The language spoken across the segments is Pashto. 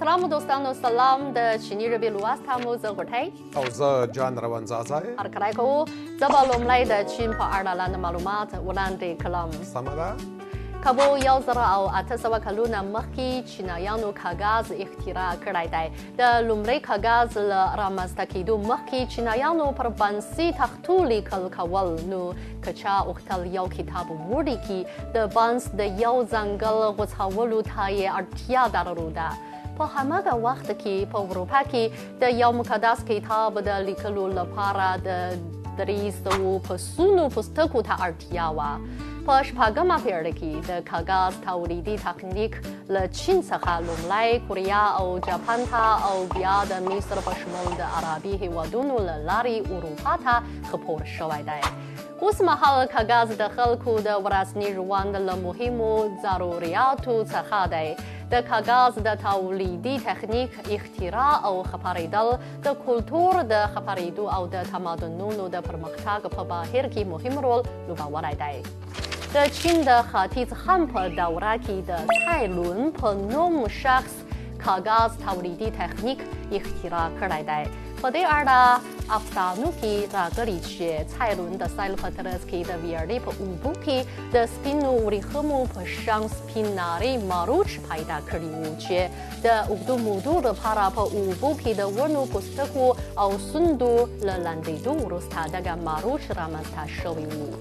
محترمو دوستانو سلام. د چیني ژبې لوست ته مو زه غوټۍ او زه جان روان ځاځی هرکلی کوو. زه به لومړی د چین په اړه لاندې معلومات وړاندې کړم. سمه ده. کابو 1800 کلونه مخکې چینایانو کاغذ اختراع کړی دی. د لومړی کاغذ له رامنځته کېدو مخکې چینایانو پر بنسي تختو لیکل کول. نو که چا غوښتل یو کتاب ولیکي، د بنس د یو ځنګل غوڅولو ته یې اړتیا درلوده. په هماغه وخت کې په اروپا کې د یو مقدس کتاب د لیکلو لپاره د 300 پسونو پوستکو ته اړتیا وه. په شپږمه پېړۍ کې د کاغذ تولیدي تخنیک له چین څخه لومړی کوریا او جاپان ته او بیا د مصر په شمول د عربي هیوادونو له لارې اروپا ته خپور شوی دی. اوس مهال کاغذ د خلکو د ورځني ژوند له مهمو ضروریاتو څخه دی. د کاغذ د تولیدي تخنیک اختراع او خپرېدل د کلتور د خپرېدو او د تمدنونو د پرمختګ په بهیر کې مهم رول لوبولی دی. د چین د ختیځ هم په دوره کې د څای لون په نوم شخص کاغذ تولیدي تخنیک اختراع کړی دی. په دې اړه افسانو کې راغلي چې څای لون د سیل په ترڅ کې د ویاړې په اوبو کې د سپینو وریښمو په شان سپین نارې ماروچ پیدا کړي وو چې د اوږدو مودو لپاره په اوبو کې د ونو پوستکو او سوندو له لندېدو وروسته دغه ماروچ رامنځته شوی وو.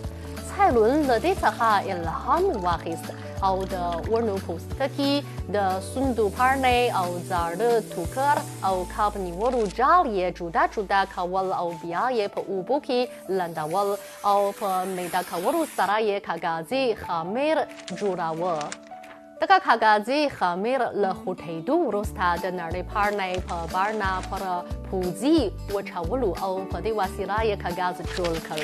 څای لون له دې څخه الهام واخیست او د ونو پوستکي، د سوندو پاڼې او زاړه ټوکر او کب نیولو جال یې جدا جدا کول او بیا یې په اوبو کې لندول او په میده کولو سره یې کاغذي خمیر جوړاوه. دغه کاغذي خمیر له خوټېدو وروسته د نړۍ پاڼې په بڼه پر پوزي وچولو او په دې وسیله یې کاغذ جوړ کړ.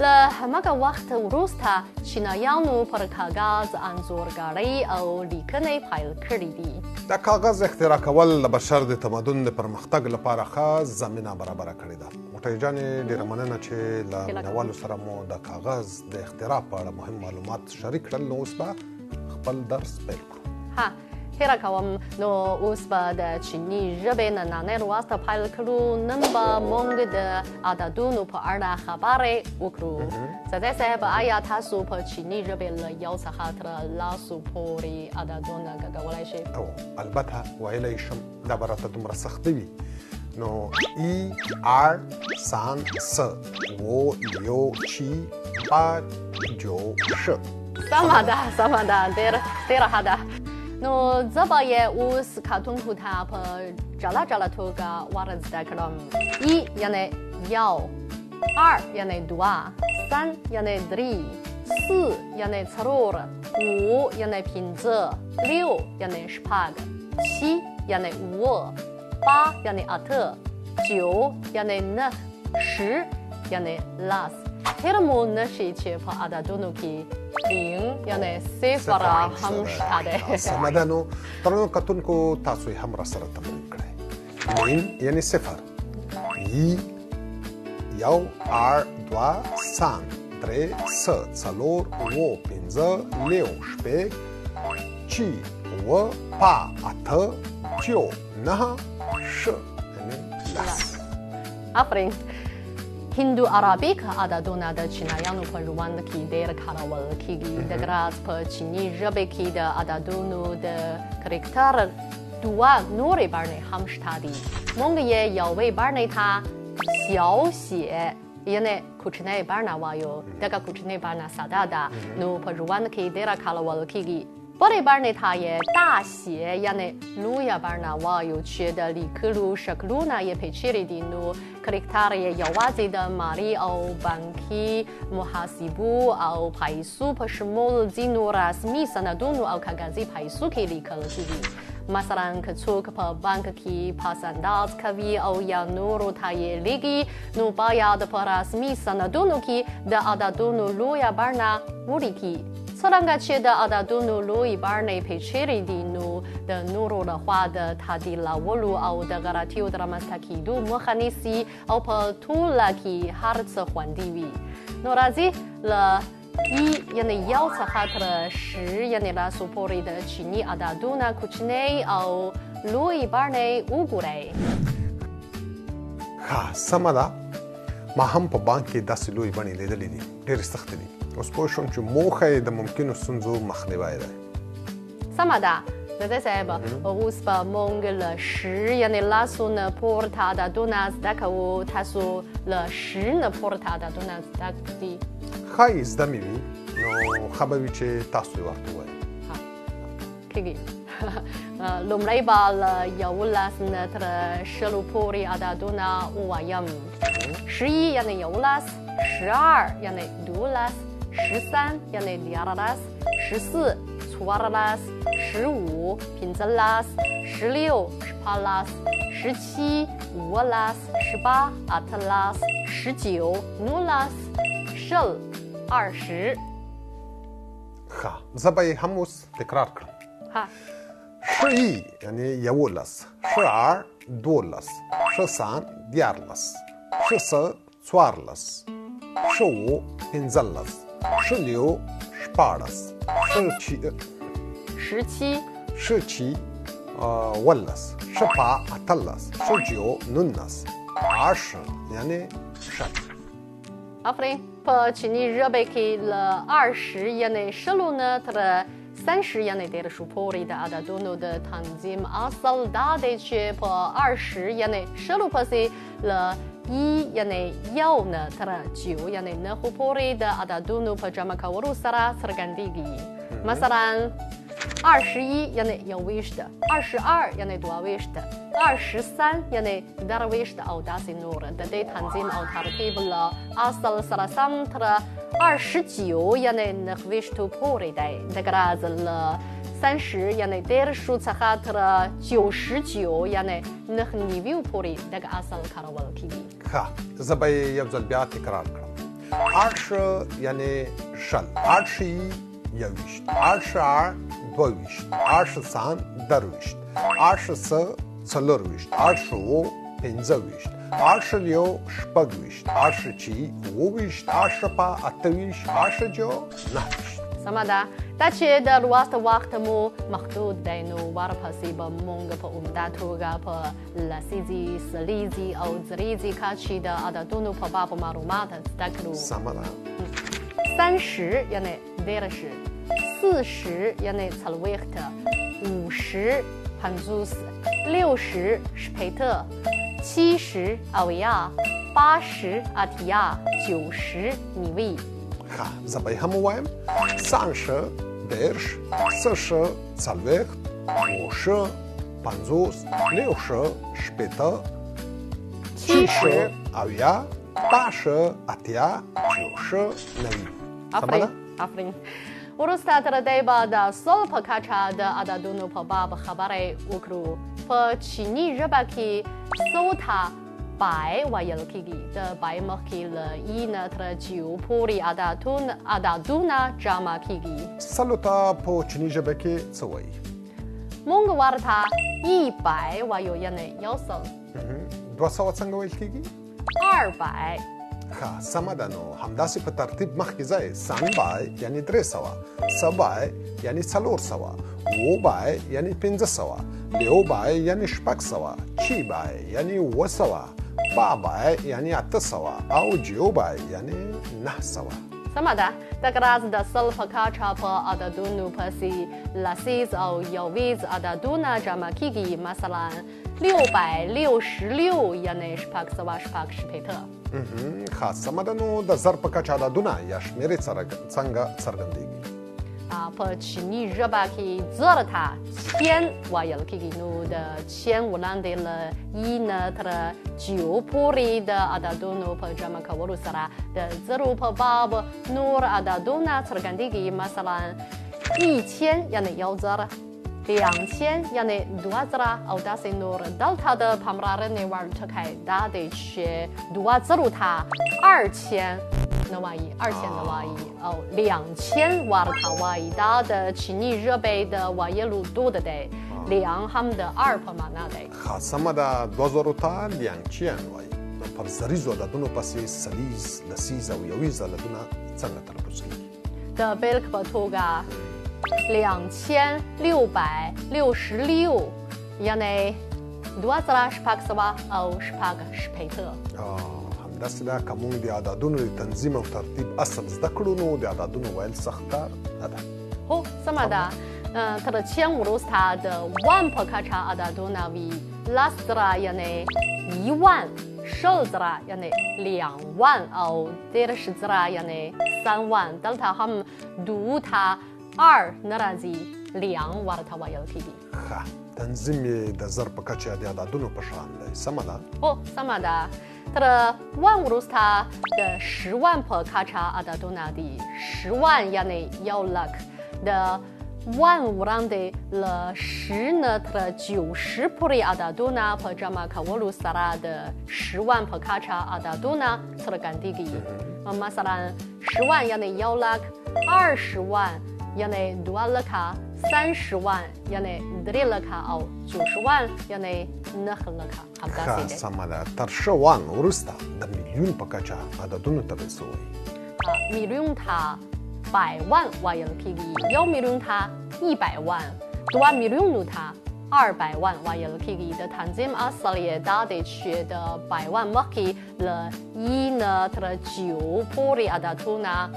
له هماغه وخت وروسته چینایانو پر کاغذ انځورګرۍ او لیکنې پیل کړې دي. د کاغذ اختراع کول د بشر د تمدن د پرمختګ لپاره ښه زمینه برابره کړې ده. غوټۍ جانې، ډېره مننه چې له مینهوالو سره مو د کاغذ د اختراع په اړه مهم معلومات شریک کړل. نو اوس به خپل درس پیل کړو. ها، هیره کوم. نو اوس به د چیني ژبې نننی لوست پیل کړو. نن به موږ د عددونو په اړه خبرې وکړو. ځاځی صاحب، آیا تاسو په چیني ژبې له 1 څخه تر 10 پورې عددونه غږولی شئ؟ او البته ویلی شم، دا به راته دومره سخت نه وي. نو 1 2 3 4 5 6 7 8 9 10. سمه ده، سمه ده، ډېره ښه ده. نو زه به یې اوس کتونکو ته په جلا جلا توګه ور زده کړم. 1 یعنې 1، 2 یعنې 2، 3 یعنې 3، 4 یعنې 4، 5 یعنې 5، 6 یعنې 6، 7 یعنې 7، 8 یعنې 8، 9 یعنې 9، 10 یعنې 10. هېره مو نه شي چې په عددونو کې 0 یعنې 0 هم شته دی. سمه ده. نو درنو کتونکو، تاسو یې هم راسره تمرین کړئ. 0 یعنې 0، 1 2 3 4 5 6 7 8 9 10 یعنې 10. آفرین. هندو عربیک عددونه د چینایانو په ژوند کې ډېر کارول کېږي. دغه راز په چیني ژبې کې د عددونو د کرکټر دوه نورې بڼې هم شته دي. موږ یې یوې بڼې ته 小写 یعنې کوچنۍ بڼه وایو. دغه کوچنۍ بڼه ساده ده، نو په ژوند کې ډېره کارول کېږي. بلې بڼې ته یې 大写 یعنې لویه بڼه وایو چې د لیکلو شکلونه یې پیچلي دي. نو کرکټر یې یوازې د مالي او بانکي محاسبو او پیسو په شمول ځینو رسمي سندونو او کاغذي پیسو کې لیکل کېږي. مثلا که څوک په بانک کې پس انداز کوي او یا نورو ته یې لیږي، نو باید په رسمي سندونو کې د عددونو لویه بڼه ولیکي. څرنګه چې د عددونو لوی بڼې پیچلې دي، نو د نورو لخوا د تعدیلولو او د غلطیو د رامنځته کېدو مخه نیسي او په ټوله کې هر څه خوندي وي. نو راځي له 1 یعنې 1 څخه تر 10 یعنې 10 پورې د چیني عددونه کوچنۍ او لوی بڼې وګورئ. ښه سمه ده، ما هم په بانک کې داسې لوی بڼې لیدلې دي، ډېرې سختې دي. اوس پوه شوم چې موخه یې د ممکنو ستونزو مخنیوی دی. سمه ده زده صاحب، اوس به موږ له 10 یعنې لسو نه پورته عددونه زده کوو. تاسو له 10 نه پورته عددونه زده دي؟ ښایي زده مې وي، نو ښه به وي چې تاسو یې ورته ووایئ. کېږي. لومړی به له 11 نه تر 20 پورې عددونه ووایم. 11 یعنې 11، 12 یعنې 12، 13 یعنې 13، 14 14، 15 15، 16 16، 17 17، 18 18، 19 19، 20 20. ښه، زه به یې هم اوس تکرار کړم. ها. 11 یعنې 11، 12 12، 13 13، 14 14، 15 16 16، 17 17 17، 18 18، 19 19 یعنې 20. آفرین. په چیني ژبه کې له 20 یعنې 20 نه تر 30 یعنې 30 پورې د عددونو د تنظیم اصل دا دی چې په 20 یعنې 20 پسې له 1 یعنې 1 نه تر 9 یعنې 9 پورې د عددونو په جمع کولو سره څرګندېږي. مثلا 21 یعنې 21، 22 یعنې 22، 23 یعنې 23 او داسې نور. د دې تنظیم او ترتیب له اصل سره سم تر 29 یعنې 29 پورې دی. دغه راز له 30 یعنې 30 څخه تر 99 یعنې 99 پورې دغه اصل کارول کېږي. ښه، زه به یې یو ځل بیا تکرار کړم. 20 یعنې 20، 21 22، 22، 23، 24، 25، 26، 27، 28، 29. سمه ده. دا چې د لوست وخت مو محدود دی، نو ورپسې به موږ په عمده توګه په لسیزې، سلیزې او زریزې کچې د عددونو په باب معلومات زده کړو. سمه ده. 30 یعنې 30، 40 یعنې 40، 50 50، 60 60، 70 70، 80 80، 90 90. ښه، زه به یې هم ووایم. 30 30 40 40 50 60 70 80 80 90. آفرین، آفرین. وروسته تر دې به د سل په کچه د عددونو په باب خبرې وکړو. په چیني ژبه کې سو ته 100 ویل کېږي. د 100 مخکې له 1 نه تر 9 پورې عددونه جمع کېږي. سلو ته په چیني ژبه کې څه وایي؟ موږ ورته 100 وایو، یعنې 100. 200 څنګه ویل کېږي؟ 200. ښه، سمه ده. نو همداسې په ترتیب مخکې ځئ. 300 یعنې 300، 700 یعنې 400، 500 یعنې 500، 600 یعنې 600، 700 یعنې 700، 800 یعنې 800 او 900 یعنې 900. سمه ده. دغه راز د سل په کچه په عددونو پسې لسیز او یویز عددونه جمع کېږي. مثلا 666 یعنې 666. ښه، سمه ده. نو د زر په کچه عددونه یا شمېرې څنګه څرګندېږي؟ په چیني ژبه کې زر ته 千 ویل کېږي. نو د 千 وړاندې له 1 نه تر 9 پورې د عددونو په جمع کولو سره د زرو په باب نور عددونه څرګندېږي. مثلا 1000 یعنې 1000، 2000 یعنې 2000 او داسې نور. دلته د پاملرنې وړ ټکی دا دی چې 2000 ته 2000 نه وایي، 2000 نه وایي او 2000 ورته وایي. دا د چیني ژبې د ویلو دود دی. 2 هم د 2 په معنا دی. ښه، سمه ده. 2000 ته 2000 وایي. نو پر زریزو عددونو پسې سلیز، لسیز او یویز عددونه څنګه تلفظ کېږي؟ د بېلګې په توګه 2666 یعنې 2666. همداسې ده، که موږ د عددونو د تنظیم او ترتیب اصل زده کړو نو د عددونو ویل سخت کار نه ده. هو، سمه ده. تر چین وروسته د وان په کچه عددونه وي. 10,000 یعنې 10,000، 20,000 یعنې 20,000 او 30,000 یعنې 30,000. دلته هم دوو ته 2 نه راځي، 2 ورته ویل کېږي. ښه، تنظیم یې د زر په کچه د عددونو په شان دی، سمه ده؟ هو، سمه ده. تر وان وروسته د 100,000 په کچه عددونه دي. 100,000 یعنې 100,000. د وان وړاندې له 10 نه تر 90 پورې عددونه په جمع کولو سره د 100,000 په کچه عددونه څرګندېږي. مثلا 100,000 یعنې 100,000، 200,000 یعنې 200,000، 300,000 یعنې 300,000 او 900,000 یعنې 900,000. همداسې ښه، دی. سمه ده. تر شه وان وروسته د میلیون په کچه عددونو ته به څه وایي؟ میلیون ته 百万 ویل کېږي. 1 میلیون ته 1,000,000، 2 میلیونو ته 2,000,000 ویل کېږي. د تنظیم اصل یې دا دی چې د 百万 مخکې له 1 نه تر 9 پورې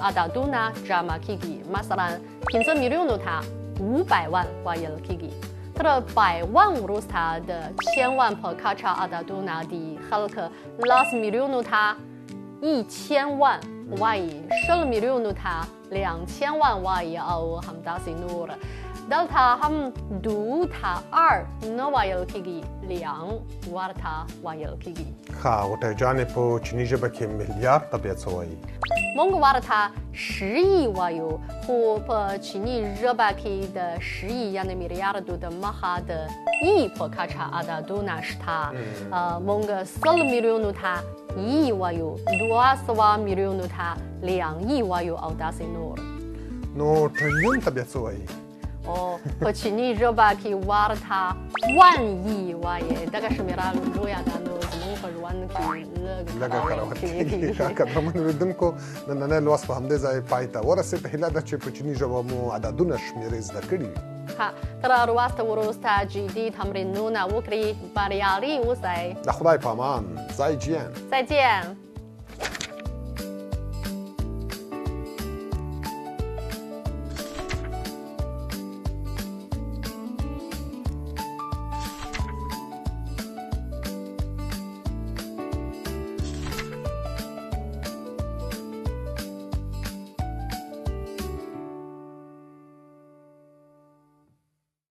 عددونه جمع کېږي. مثلا 5 میلیونو ته 5,000,000 ویل کېږي. تر 百万 وروسته د 千万 په کچه عددونه دي. خلک 10 میلیونو ته 10,000,000 وایي، 20 میلیونو ته 20,000,000 وایي او همداسې نور. دلته هم دوو ته 2 نه ویل کېږي، 2 ورته ویل کېږي. ښه، غوټۍ جانې، په چیني ژبه کې میلیارد ته بیا څه وایي؟ موږ ورته 10 亿 وایو، خو په چیني ژبه کې د 10 亿 یعنې میلیاردو د مخه د 亿 په کچه عددونه شته. موږ 100 میلیونو ته 1 亿 وایو، 200 میلیونو ته 2 亿 وایو او داسې نور. نو ټریلیون ته بیا څه وایي؟ او په چیني ژبه کې ورته 万亿 وایي. دغه شمېره لویه ده، نو زموږ په ژوند کې لږ لږه کارول کارول کېږي. کېږي. ښه، قدرمنو لیدونکو، نننی لوست په همدې ځای پای ته ورسېد. هیله ده چې په چیني ژبه مو عددونه شمېرې زده کړي وي. ښه، تر لوست وروسته جدي تمرینونه وکړئ. بریالي اوسئ. د خدای په امان. 再见. 再见。